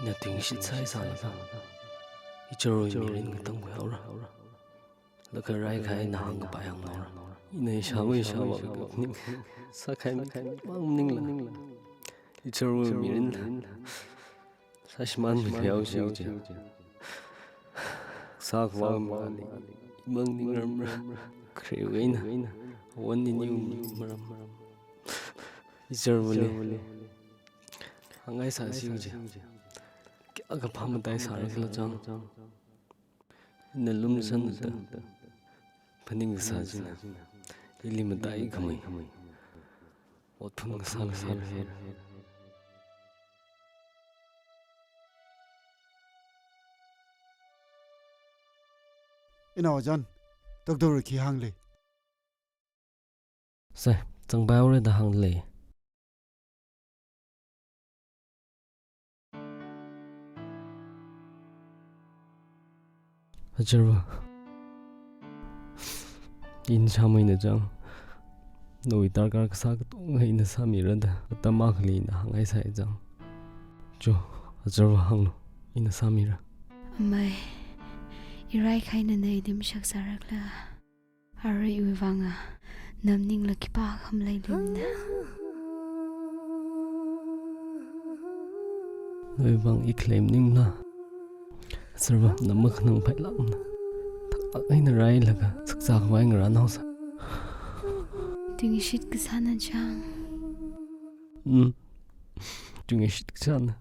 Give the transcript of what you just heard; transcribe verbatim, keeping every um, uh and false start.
Ina tingshit sāsālaga, ichārwui mirin ngatangkhuihaora. Laga raikahai ina hāngkapai hānghaora. Ina ishāwui ishāvā ning sākahai mang maningla, ichārwui mirinla sāshimānmihaosi uji. Sākhavā mali mang ningramra. Kharewui eina awan niniu maram. Ichārwuili hāngngaisāsi uji. Kayākha phāmataisāra khala chang. Ina lumshanada phaning kasā china ili mataikhamei otphun kasā leihai. Inao John, doctor khi hānglei? Sai, zangpaihaora da hānglei. Achārva, ina shāmeina chang. Nawui darkar kasā katonga ina sāmira da atam akhali ina hāngngaisai chang. Cho, achārva hānglu, ina sāmira. Amei, iraikahai nana ili mashak sāra khala? Aruiwui vanga, na maningla khipākha maleimana. Nawui vang i khalei maningmana. Achārva, na makhanangpailākmana. Thāklāk eina rālaga shakzā khavai ngarānhaosa. Tingshit kasāna chang. Mm. Tingshit kasāna.